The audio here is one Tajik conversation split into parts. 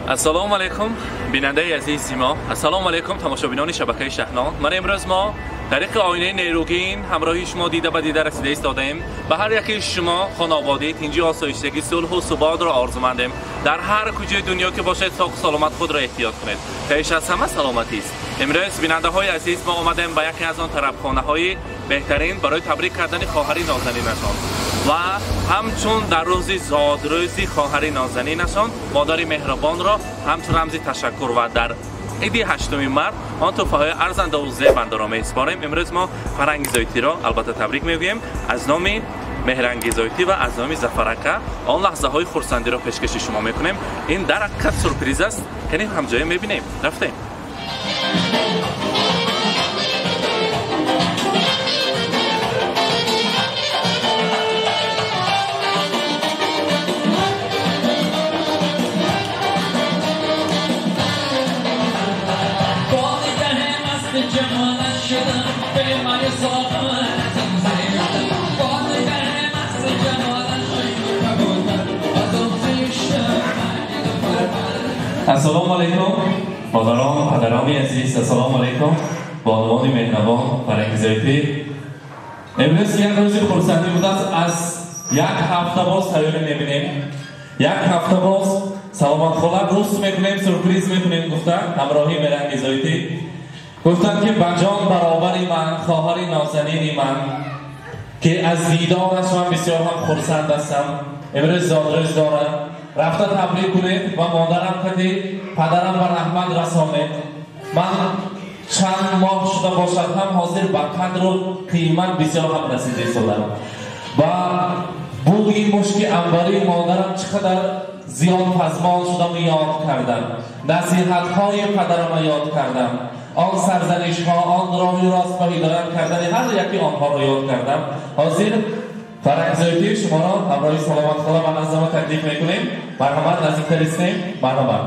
Ассалому алайкум бинандаи азизи мо, ассалому алайкум тамошобинони шабакаи Шаҳнон. Ман имрӯз мо тариқи оинаи нерӯгин ҳамроҳи шумо дида ба дида расида истодаем. Ба ҳар яки шумо хонаводаи тинҷи, осоиштагӣ, сулҳу суботро орзумандем. Дар ҳар куҷои дунё ки бошед, соғу саломат худро эҳтиёт кунед. Пеш аз ҳама саломатист. Имрӯз бинандаҳои азиз мо омадем ба яке аз он тарабхонаҳои беҳтарин барои табрик кардани хоҳари нозанинашон ва ҳамчун дар рӯзи зодрӯзи хоҳари нозанинашон модари меҳрубонро ҳамчун рамзи ташаккур ва дар иди 8 март он тӯҳфаҳои арзандаву зебандаро месупорем. Имрӯз мо Фарҳанги Зоитиро албатта табрик мегӯем аз номи Меҳранги Зоитӣ ва аз номи Зафарака. Он лаҳзаҳои хурсандиро пешкаши шумо мекунем. Ин дар ҳақиқат сюрприз аст, яъне ҳамҷоя мебинем. Рафтем. Ассалому алайкум модарон, падарони азиз, ассалому алайкум бонувони меҳрабон Фарҳанги Зоитӣ. Имрӯз як рӯзи хурсандӣ будааст. Аз як ҳафта боз тайёрӣ мебинем, як ҳафта боз саломатхола рӯз мекунем, сюрприз мекунем гуфта ҳамроҳи Меҳранги Зоитӣ. Гуфтанд ки ба ҷон баробари ман, хоҳари нозанини ман, ки аз дидораш ман бисёр ҳам хурсанд ҳастам, имрӯз зодрӯз дорам, рафта табрик кунед ва модарам кади падарам ба раҳмат расонед. Ман чанд моҳ шуда бошад ҳам ҳозир ба қадру қимат бисёр ҳам расида истодам. Ба бӯи мушки анбарии модарам чӣ қадар зиёд пазмон шудам ёд кардам, насиҳатҳои падарама ёд кардам, он сарзанишҳо, он роҳи рост ба ҳидоят кардани ҳар яки онҳоро ёд кардам. Ҳозир Фарҳанги Зоитӣ шуморо ҳамроҳи саломатхола ва назама таклиф мекунем. Марҳамат, наздиктар истем. Марҳамат.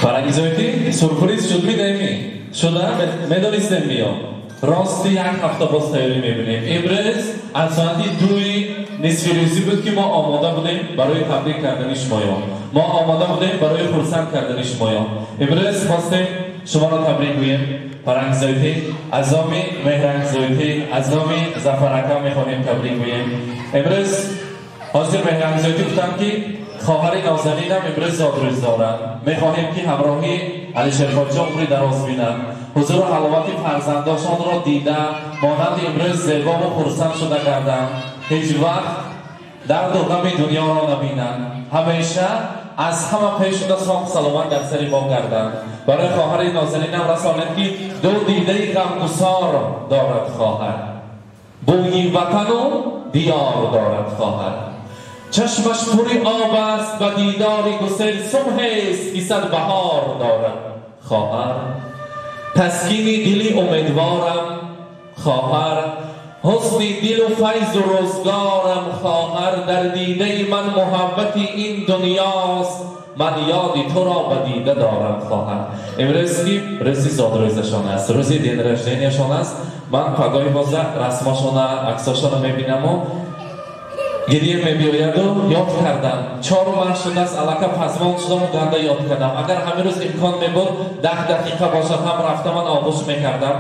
Фарҳанги Зоитӣ сюрприз шуд, медаеми? Шуда? Медонистем миё? Рости як ҳафта боз тайёрӣ мебинем. Имрӯз аз соати 2 нисфи рӯзӣ буд ки мо омода будем барои табрик кардани шумоён. Мо омода будем барои хурсанд кардани шумоён. Имрӯз хостем шуморо табрик гӯем. Фарҳанги Зоитӣ аз номи Меҳранги Зоитӣ, аз номи Зафарака мехоҳем табрик гӯем. Имрӯз ҳозир Меҳранги Зоитӣ гуфтанд ки хоҳари нозанинам имрӯз зодрӯз дорад. Мехоҳем ки ҳамроҳи Алишерхоҷа умри дароз бинанд, ҳузуру ҳаловати фарзандошонро дида монанди имрӯз зебову хурсанд шуда гарданд, ҳеҷ вақт дарду ғами дунёро набинанд, ҳамеша аз ҳама пеш шуда соғу саломат дар сари мо гарданд. Барои хоҳари нозанинам расонед ки ду дидаи ғамгусор дорад хоҳар, бӯи ватану диёр дорад хоҳар, чашмаш пури об аст ба дидори гусел, субҳест ки сад баҳор дорад хоҳар, таскини дили умедворам хоҳар, ҳусни дилу файзу рӯзгорам хоҳар, дар дидаи ман муҳаббати ин дунёст, ман ёди туро ба дида дорам хоҳар. Имрӯз ки рӯзи зодрӯзашон аст, рӯзи день рожденияшон аст, ман пагоҳи боза расмошона, аксошона мебинаму гирия мебиёяду ёд кардам. 4 март шудааст, аллака пазмон шудаму ганда ёд кардам. Агар ҳамин рӯз имкон мебуд 10 дақиқа бошад ҳам рафта ман оғӯш мекардам.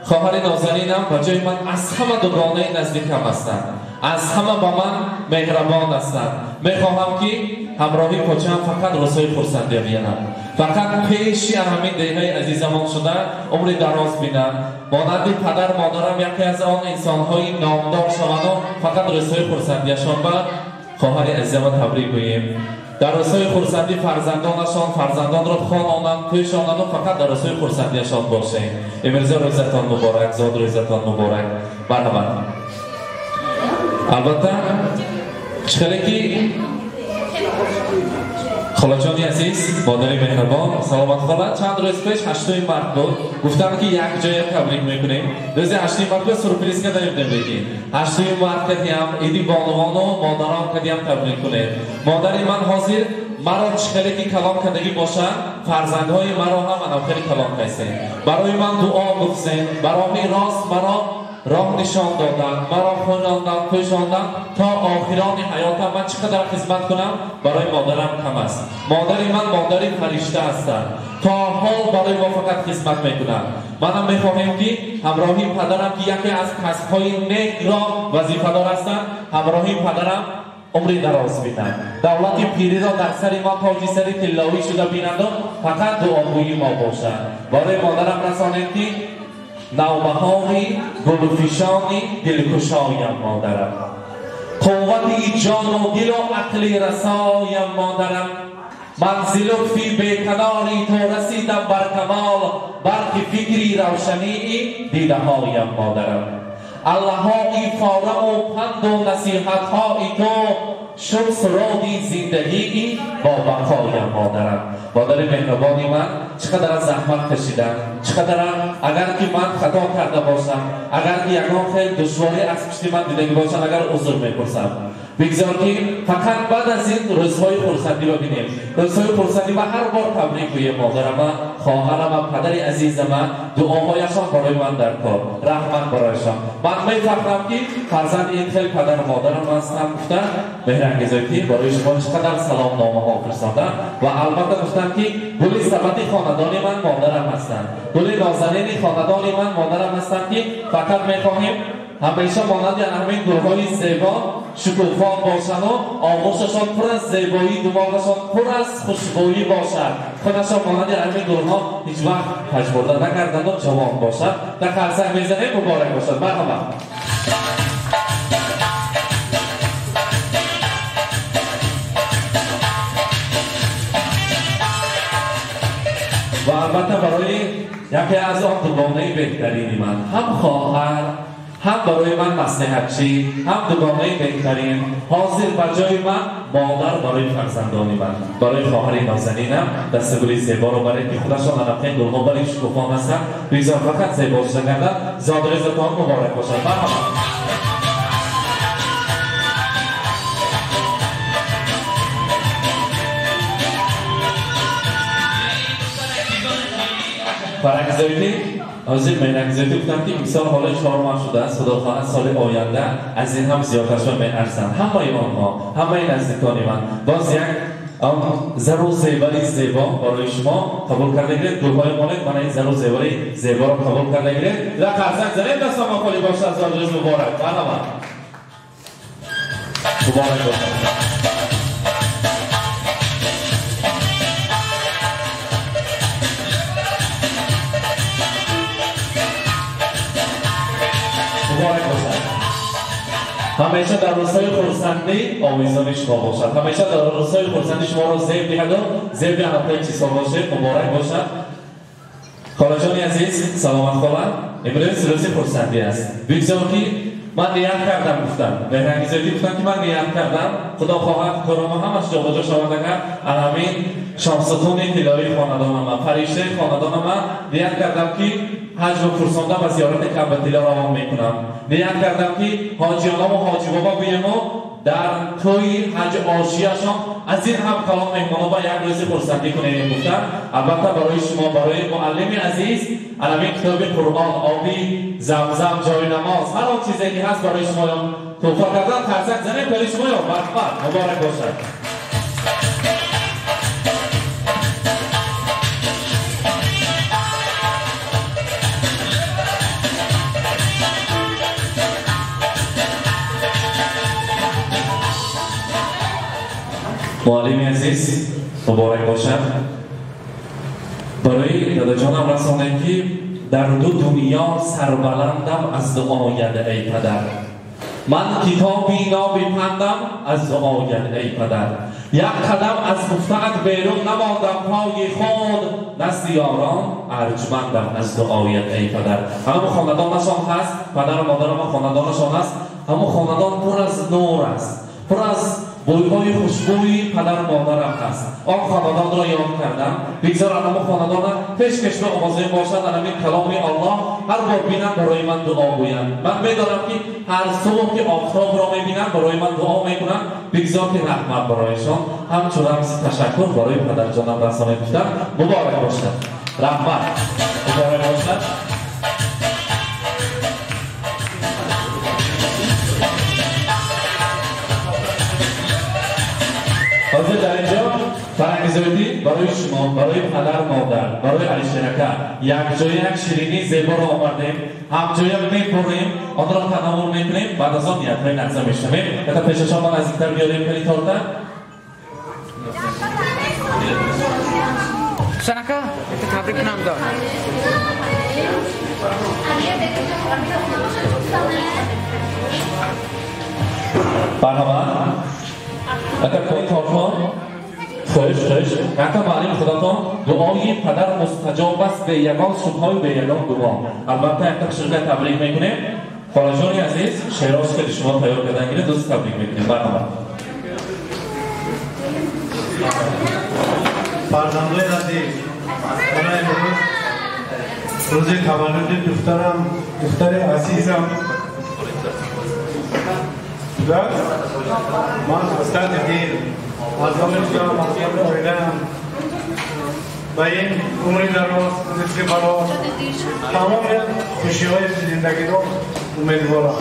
Хоҳари нозанинам ба ҷои ман аз ҳама дугонаи наздикам ҳастанд, аз ҳама ба ман меҳрабон ҳастанд. Мехоҳам ки ҳамроҳи почаам фақат рӯзҳои хурсандӣ бинам, фақат пеши ҳамин деҳаи азизамон шуда умри дароз бинам, монанди падар модарам яке аз он инсонҳои номдор шаванду фақат рӯзҳои хурсандиашон ба хоҳари азизама табрик гӯем. Дар рӯзҳои хурсандӣ фарзандонашон фарзандонро хононанд, пӯшонанду фақат дар рӯзҳои хурсандиашон бошем. Имрӯза рӯзатон муборак, зодрӯзатон муборак. Марҳамат. Албатта чӣ хеле ки Холаҷони азиз, модари меҳрабон, саломат хола. Чанд рӯз пеш 8 март буд. Гуфтам ки як ҷоя табрик мекунем. Рӯзи 8 март сюрприз кардем лекин 8 март кадиам иди бонувону модарон кадиам табрик кунем. Модари ман ҳозир маро чӣ хеле ки калом кардагӣ бошанд, фарзандҳои маро ҳам анав хеле калом кардем. Барои ман дуо гуфтем, ба роҳи рост маро роҳ нишон доданд, маро хононданд, пӯшонданд то охирони ҳаётам ман чӣ қадар хизмат кунам барои модарам кам аст. Модари ман модари фаришта ҳастанд, то ҳол барои мо фақат хизмат мекунанд. Манам мехоҳем ки ҳамроҳи падарам ки яке аз касбҳои некро вазифадор ҳастанд, ҳамроҳи падарам умри дароз бинанд, давлати пириро дар сари мо тоҷи сари тиллоӣ шуда бинанду фақат дуогӯи мо бошанд. Барои модарам расонем ки навбаҳори гулфишони дилкушоям модарам, қуввати ҷону дилу ақли расоям модарам, ман зи лутфи беканори то расидам бар камол, барқи фикри равшании дидаҳоям модарам. Аллаҳои фораму панду насиҳатҳои ту шуд суроди зиндагии бо бақоям модарам. Модари меҳрубони ман чӣ қадар заҳмат кашидам, чӣ қадар агар ки ман хато карда бошам, агар ки ягон хел душворӣ аз пишти ман дидагӣ бошам, агар узр мепурсам. Бигзор ки фақат баъд аз ин рӯзҳои хурсандиро бинем. Рӯзҳои хурсандӣ ба ҳар бор табрик гӯем модарама, хоҳарама, падари азизама, дуоҳояшон барои ман дар кор, раҳмат барояшон. Ман мефахрам ки фарзанди ин хел падару модарам ҳастам. Гуфтан Меҳрангезои ки барои шумо чӣ қадар саломномаҳо фирстодам ва албатта гуфтам ки гули сабати хонадони ман модарам ҳастанд, гули нозанини хонадони ман модарам ҳастанд ки фақат мехоҳем ҳамеша монанди ҳамин гулҳои зебо шукуфон бошанд, оғӯшашон пур аз зебоӣ, думоғашон пур аз хушбӯӣ бошад, худашон монанди ҳамин гулҳо ҳеҷ вақт пажмурда накарданду ҷавон бошад. Дар қарсак мезанем, муборак бошад. Марҳамат. Ва албатта барои яке аз он дугонаи беҳтарини ман, ҳам хоҳар, ҳам барои ман маслиҳатчӣ, ҳам дугонаи беҳтарин, ҳозир ба ҷои ман модар барои фарзандони ман, барои хоҳари нозанинам дастагули зеборо баред ки худашон аллакай гулҳо барои шукуфон ҳастанд. Бигзор фақат зебо шуда гардад. Зодрӯзатон муборак бошад. Марҳамат. Фарангизоидӣ ҳозир Меҳрангизоидӣ гуфтам ки имсол ҳоло 4 моҳ шудааст, худо хоҳад соли оянда аз ин ҳам зиёдтаршон меарзанд. Ҳамаи онҳо, ҳамаи наздикони ман боз як зару зевари зебо барои шумо қабул карда гиред. Гулҳои монед, мана ин зару зевари зеборо қабул карда гиред. Ва қарсак занед, дастама холӣ бошад. Зодрӯз муборак. Марҳамат. Муборак бошад. Ҳамеша дар рӯзҳои хурсандӣ овезони шумо бошад, ҳамеша дар рӯзҳои хурсандӣ шуморо зеб диҳаду зеби аллакай чизҳо бошед. Муборак бошад. Холаҷони азиз, саломат хола. Имрӯз рӯзи хурсандӣ аст. Бигзор ки ман ният кардам, гуфтам Меҳрангизоидӣ гуфтам ки ман ният кардам, худо хоҳад корома ҳамаш ҷобаҷо шавад. Агар ҳамин шомсутуни тиллоии хонадонама, фариштаи хонадонама, ният кардам ки ҳаҷру пурсонда ба зиёрати Каъбатилло равон мекунам. Ният кардам ки ҳоҷиёнаму ҳоҷибобо гӯему дар тӯи ҳаҷ ошияшон аз ин ҳам калон меҳмоно ба як рӯзи хурсандӣ кунем гуфтам. Албатта барои шумо, барои муаллими азиз, ҳамин китоби Қуръон, оби замзам, ҷои намоз, ҳар он чизе ки ҳаст барои шумоён туҳфа кардан. Қарсак занем барои шумоён. Марҳамат, муборак бошад. Муаллими азиз, муборак бошад. Барои дадаҷонам расонем ки дар ду дунё сарбаландам аз дуоят эй падар, ман китоби ноби пандам аз дуоят эй падар, як қадам аз гуфтаат берун намондам пои худ, назди ёрон арҷмандам аз дуоят эй падар. Ҳамон хонадонашон ҳаст, падару модарам хонадонашон ҳаст. Ҳамон хонадон пур аз нур аст, пур аз бӯйҳои хушбӯи падару модарам ҳаст. Он хонадонро ёд кардам. Бигзор анамо хонадона пешкашба овозаем бошад, анамин каломи Аллоҳ ҳар бор бинам барои ман дуо гӯянд. Ман медонам ки ҳар субҳ ки офтобро мебинам барои ман дуо мекунанд. Бигзор ки раҳмат барояшон ҳамчун рамзи ташаккур барои падарҷонам расонед гуфтам. Муборак бошад. Раҳмат. Муборак бошад. ҳозир дар инҷо Фарангизоидӣ барои шумо, барои падар модар, барои Алишерака якҷоя як ширинии зеборо овардем, ҳамҷоя мепурем, онро танаввул мекунем, баъд аз он ниятҳои нағза мешунавем. Ята пешашон ма наздиктар биёрем кани торта. Санака, табрик кунам дор. Марҳамат. Ата кани тортҳо. Хуш, хуш. Ата маълим худатон дуои падар мустаҷоб аст бе ягон шубҳаю бе ягон гумон. Албатта якта хушрӯя табрик мекунем. Холаҷони азиз, шероз ки шумо тайёр кардан гиред, дӯст табрик мекунем. Марҳамат. Фарзандои азиз, мана имрӯз рӯзи таваллуди духтарам, духтари азизам будааст. Ман аз таҳти дил, аз номи худам, аз номи оилаам ба ин умри дароз, ризқи бароз, тамоми хушиҳои зиндагиро умедворам.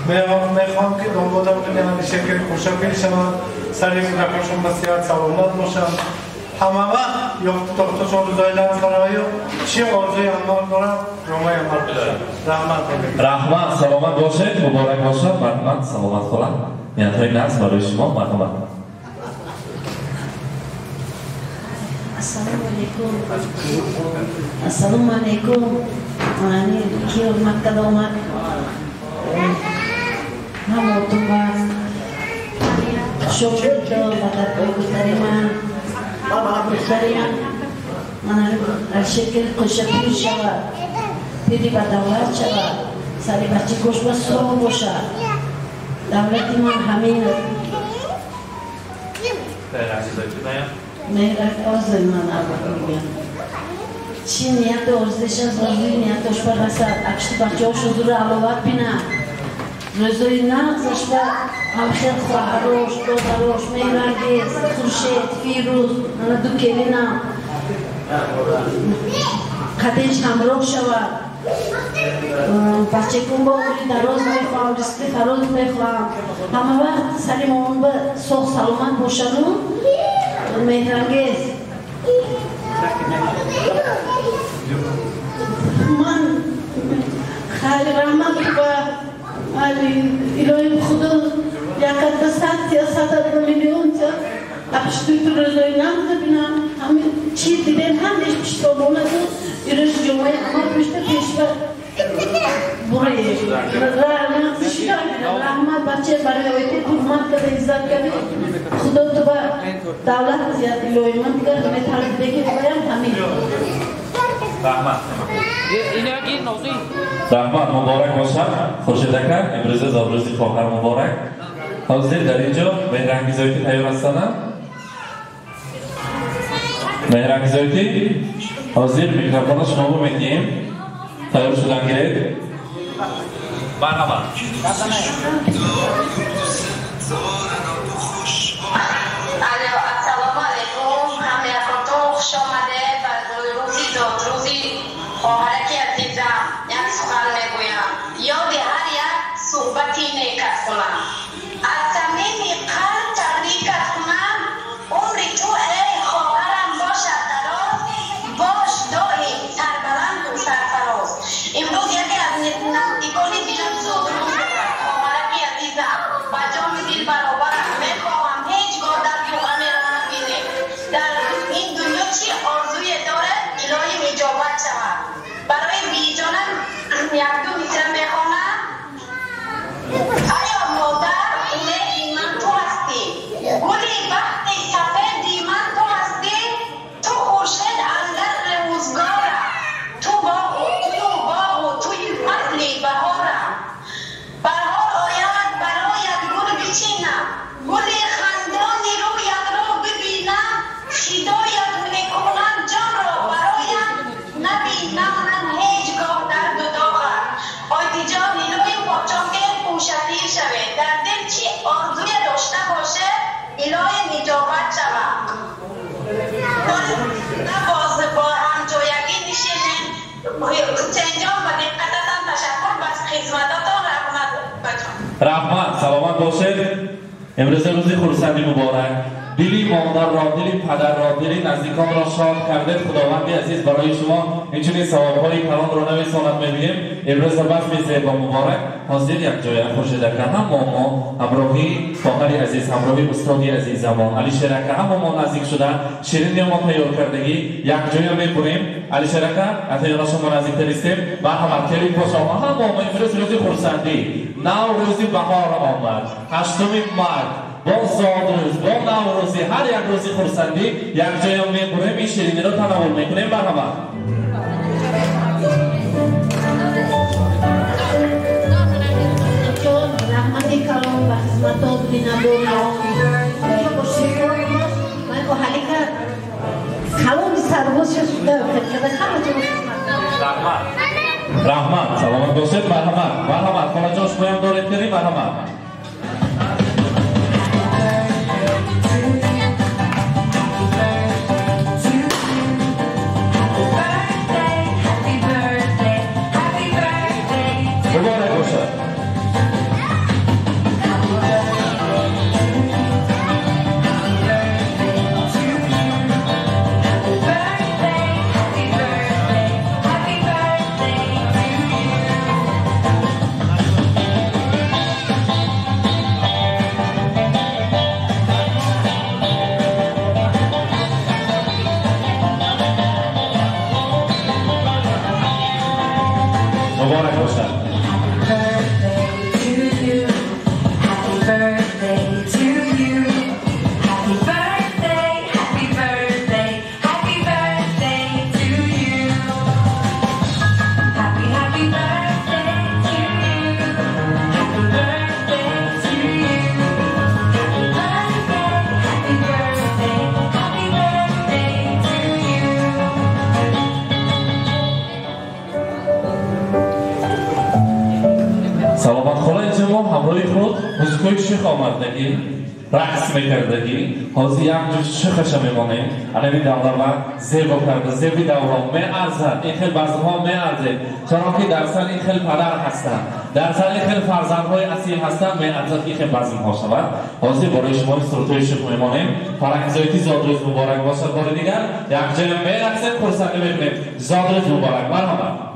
Мехоҳам ки домодам Алишеркари хушакил шаванд, сари кӯдакошон ба сиҳат саломат бошанд, ҳама вақт ёфту тохташон рӯзои нағз барояю чӣ орзуи амал дорам ҷомаи амал бошад. Раҳмат. Раҳмат, саломат бошед, муборак бошад. Марҳамат, саломат хола. Ниятҳои нағз барои шумо. Марҳамат. Ассалому алайкум. Ассалому алайкум. Мани ки ҳурмат карда омад. Ҳамотун ба шукр ба даргоҳи духтари ман. Духтари ман Алишеркари қӯша пир шавад, пири ба давлат шавад, сари бачакош ба соғ бошад. Давлати ман ҳамин. Меҳрак орзуи ман аввал мегӯям. Чӣ нияту орзуиш аст, орзуи ниятош ба расад. Акшти бачаҳош ҳузуру аловат бинад. Рӯзои нағзаш ба ҳамхел хоҳарош, додарош, Меҳрангез, Хуршед, Фирӯз, ана ду келинам қадеш ҳамроҳ шавад. Бачакун бо умри дароз мехоҳам, ризқи фароз мехоҳам. Ҳама вақт сари момон ба соғ саломат бошаду Меҳрангез. Ман хайр раҳмат ба илоҳи Худо якат ба сад я садат ба миллион тя апштуи рӯзои нағз бинам. Ҳамин чӣ дидем ҳамеш пиштобонаду ирӯз ҷомаи амал пушта пешва буред. Раҳмат бача барои оите ҳурмат карда, иззат карда. Худо ту ба давлат зиёд илоҳи ман дигар металабидаги боям ҳамин. Раҳмат. Раҳмат, муборак бошад. Хуршед ака, имрӯза зодрӯзи хоҳар муборак. Ҳозир дар инҷо Меҳрангизоитӣ тайёр ҳастанд. Меҳрангизоитӣ, ҳозир микрофонро шумо медиҳем. Тайёр шудан гиред. Марҳамат. Алло, ассалому алайкум. Ҳамаяконтон хуш омадед ба рӯзи зодрӯзи хоҳараки азизам. Як сухан мегӯям. Ёди ҳар як суҳбати некат кунам. Аз самими қалб табрикат кунам. Умри ту эй хоҳарам бошад дароз, бош доим сарбаланду сарфароз. Имрӯз яке аз наздикони дилам зодрӯз дорад. Хоҳараки азизам, ба ҷони дил баробарам. امروز روز خرسندی مبارک. دلی مادر را، دلی پدر را، دلی نزدیکان را شاد کرده. خداوند عزیز برای شما اینچنین ثواب‌های کلان را نویساند. می‌بینیم امروز بزم زیبا مبارک حاضر یک جای خورشید هم ما همراهی خواهر عزیز، همراهی استادی عزیزمان علی شرکه هم ما نزدیک شدن، شیرینی ما تیار کردگی یک جای می‌بریم. علی شرکه اتیانا شما نزدیک هستیم و هم کلی پاشا هم ما امروز روز خرسندی، نوروز بهار آمد، 8 مارت با زادروز، با نوروزی، هر یک روزی خرسندی یک جای می‌بریم، این شیرینی رو تناول می‌کنیم. مرحبا. رحمتی کلام و خدمتات بینندگان من اهلی کرد کلام سرباز شده که همه جا رحمت رحمت سلامت باشید. مرحمت مرحمت خاله جان شما هم دارید کردیم. مرحمت. مبارک باشد. مبارک باشد. سلامت خاله اینجا ما همراه خود موزیکای شیخ آمدگی رقص میکردگی حاضر یک جور شیخش میمانیم. الان این دوره و زیبا کرده، زیبی دوران میارزد، این خیلی بزمها میارزد، چرا که در سر این خیلی پدر هستند، در سر این خیلی فرزندهای اصیل هستند، میارزد این خیلی بزمها شود. حاضر برای شما سرودهای شیخ میمانیم. فرنگزایتی زادروز مبارک باشد. بار دیگر یک جای میرقصیم، خرسندی میکنیم. زادروز مبارک. مرحبا.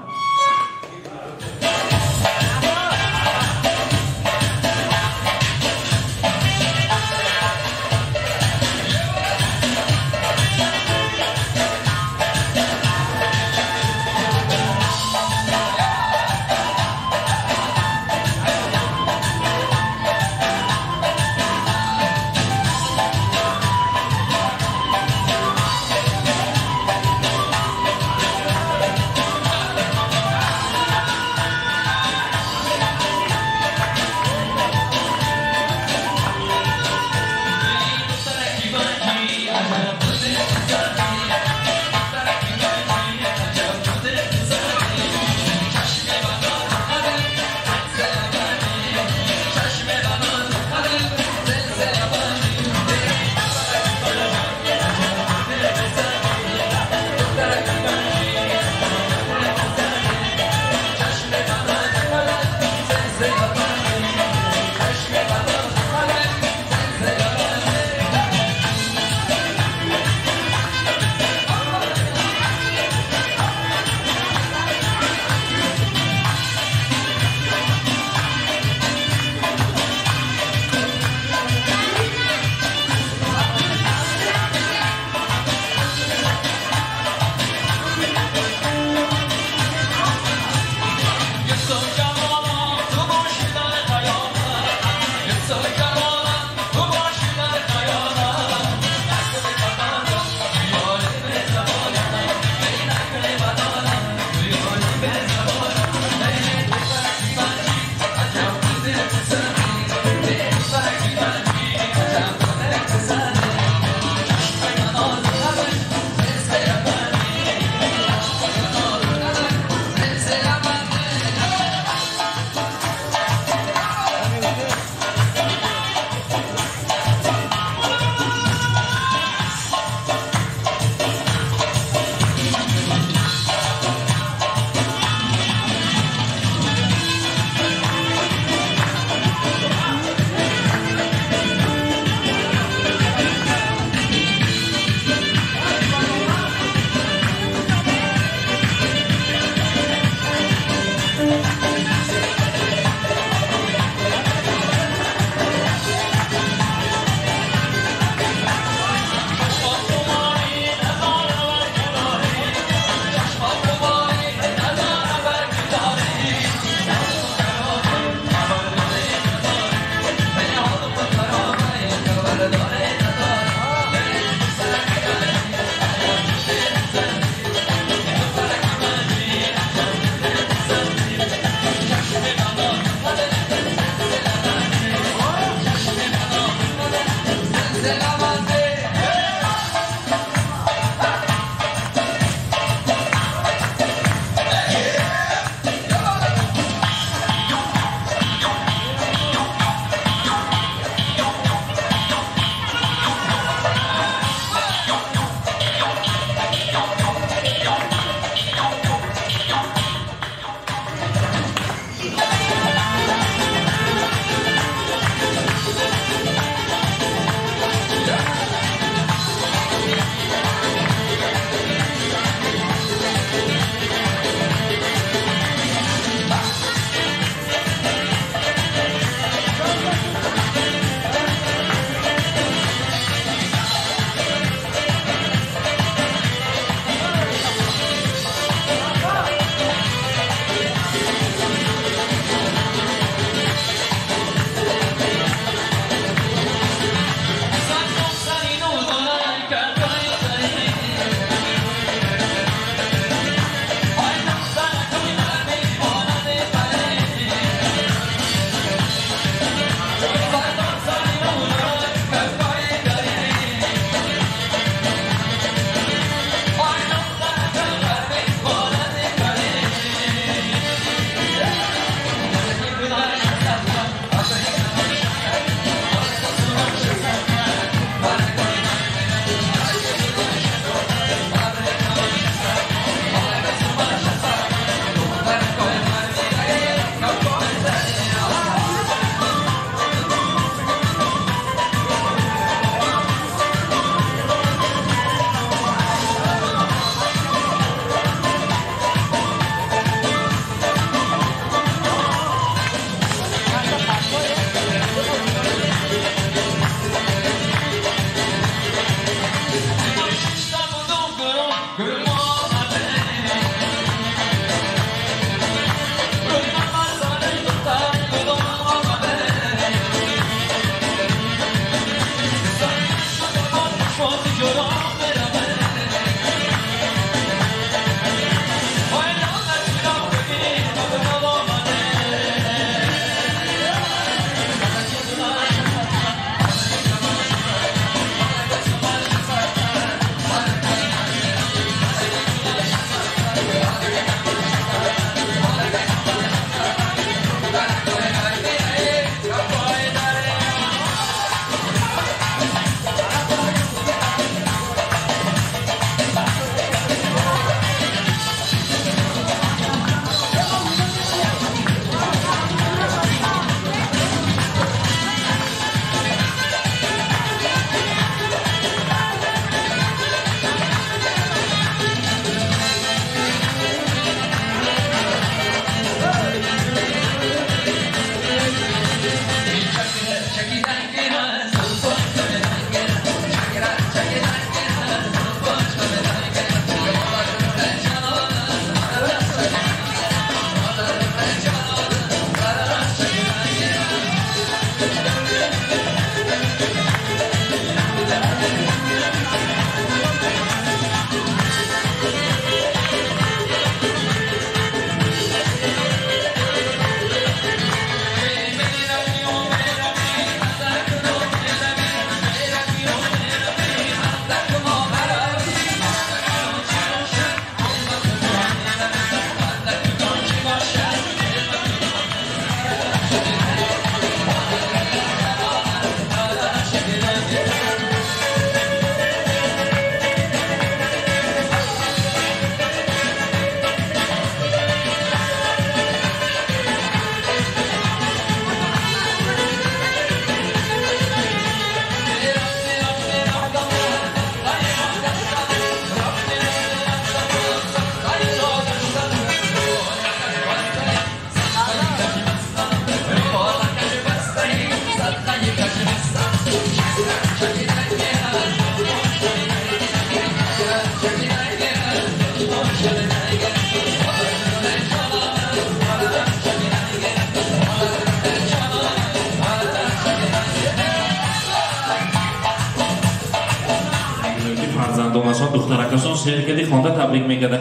Фарзандонашон, духтаракашон шеър кардӣ, хонда табрик мекарда.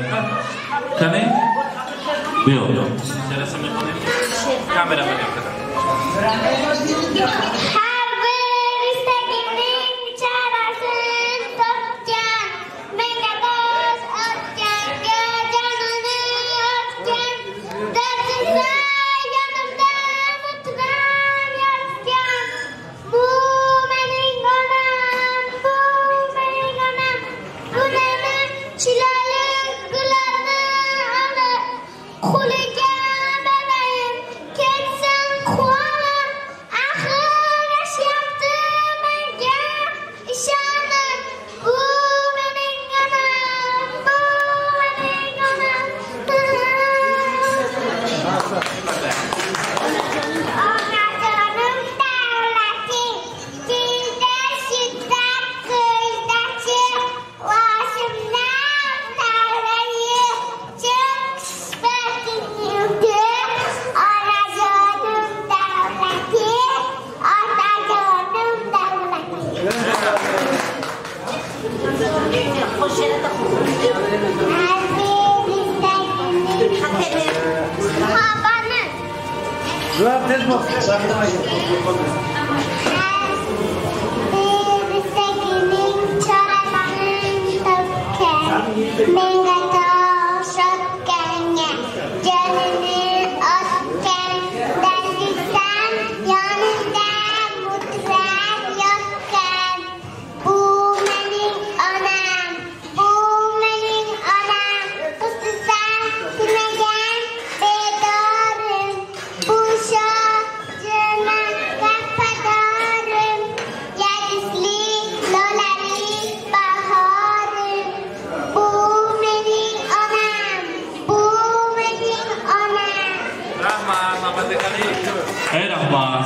Кане? Биё. Шеърашо мехонем. Камера мегирад. Ҳар bir istagimning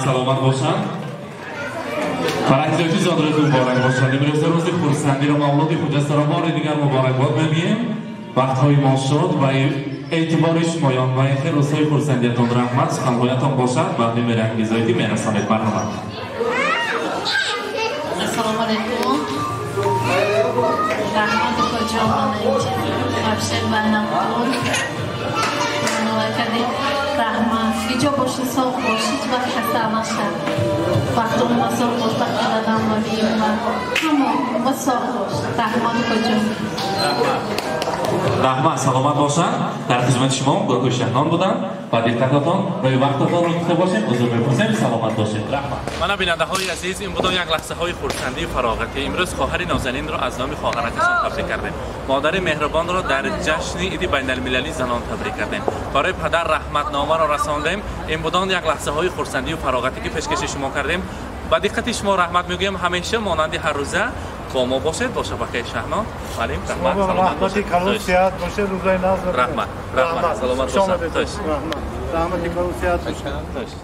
Саломат бошанд. Фарангизоти зодрӯз муборак бошад. Имрӯз рӯзи хурсандиро мавлуди хуҷастаро бори дигар муборакбод мегӯем. Вақтҳои мо шуд ва эътибори шумоён ва ин хел рӯзҳои хурсандиятон раҳмат, суханҳоятон бошад ба Меҳрангизоидӣ мерасонед. Марҳамат. Ассалому алайкум. Раҳмат укаҷон, вообще барноматон раҳмат. Иҷо боши, соғ бош, ҳеҷ вақт хаста нашав. Вақтон ма соғ бош, вақти дадам ва биём ва ҳамо ма соғ бош. Раҳмат укаҷон. Раҳмат, саломат бошанд. Дар хизмати шумо гурӯҳи Шаҳнон будам ва диққататон рӯи вақтатонро гуфта бошем. Узр мепурсем, саломат бошед. Раҳмат. Мана бинандаҳои азиз, ин будо як лаҳзаҳои хурсандию фароғатӣ. Имрӯз хоҳари нозанинро аз номи хоҳаракашон табрик кардем. Модари меҳрубонро дар ҷашни иди байналмилалии занон табрик кардем. Барои падар раҳматномаро расондем. Ин будон як лаҳзаҳои хурсандию фароғатӣ ки пешкаши шумо кардем. Ба диққати шумо раҳмат мегӯем. Ҳамеша монанди ҳаррӯза бо мо бошед, бо шабакаи Шаҳнон. Валим, раҳмат, саломат бошед. Раҳмат, раҳмат, саломат бошед. Раҳмати калон, сиҳат бошед.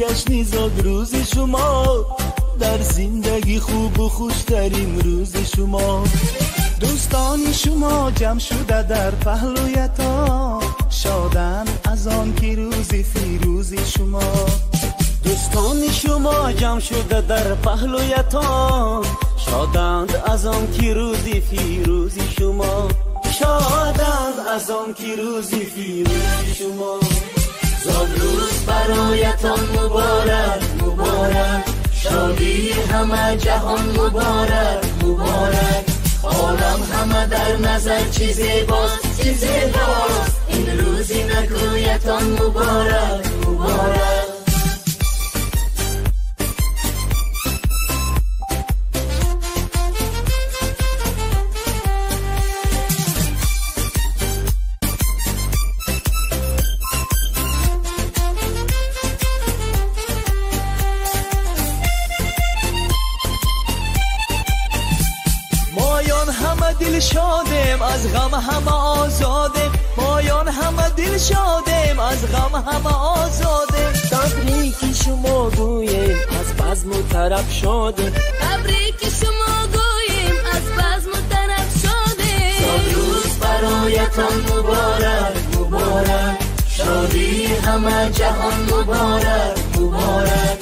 ҷашни зодрӯзи шумо дар зиндагӣ хубу хуштарин рӯзи шумо. Дӯстони шумо ҷамъ шуда дар паҳлӯятон, шоданд аз он ки рӯзи фирӯзи шумо. Дӯстони шумо ҷамъ шуда дар паҳлӯятон, шоданд аз он ки рӯзи фирӯзи шумо. Шоданд аз он ки рӯзи фирӯзи шумо. Зодрӯз бароятон муборак, муборак, шодии ҳама ҷаҳон муборак, муборак. Олам ҳама дар назар чӣ зебост, чӣ зебост. Ин рӯзи накӯятон муборак, муборак. Шодем аз ғам ҳама озодем, моён ҳама дил шодем аз ғам ҳама озодем. Табрики шумо гӯем аз базму тараб шодем. Табрики шумо гӯем аз базму тараб шодем. Зодрӯз бароятон муборак, муборак, шодии ҳама ҷаҳон муборак, муборак.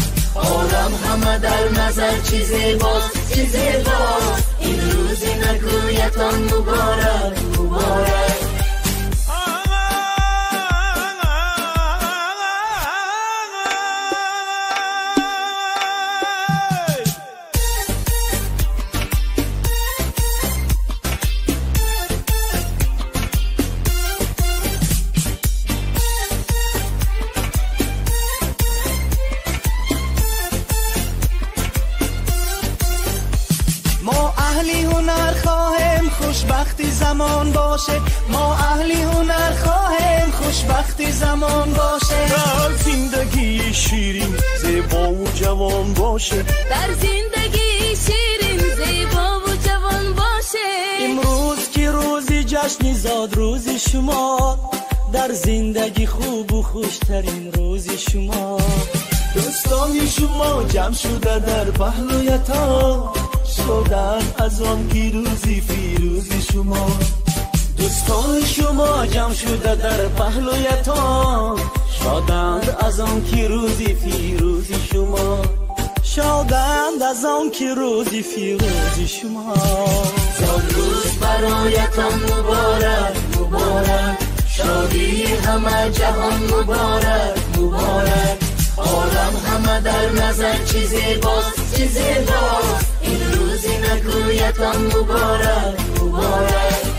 Олам ҳама дар назар чӣ зебост, чӣ зебост. Ин рӯзи накӯятон муборак, муборак. خوشبختی زمان باشه، ما اهلی هنر خواهیم خوشبختی زمان باشه. در زندگی شیرین زیبا و جوان باشه، در زندگی شیرین زیبا و جوان باشه. امروز که روزی جشن زاد روز شما، در زندگی خوب و خوشترین روز شما. دوستان شما جمع شده در پهلویتان، شادند از آن که روزی فیروزی شما. دوستان شما جمع شده در پهلویتان، شادند از آن که روزی فیروزی شما. شادند از آن که روزی فیروزی شما. زاد روز برایتان مبارک مبارک، شادی همه جهان مبارک مبارک. عالم همه در نظر چی زیباست چی زیباست، این روزی نکویتان مبارک مبارک.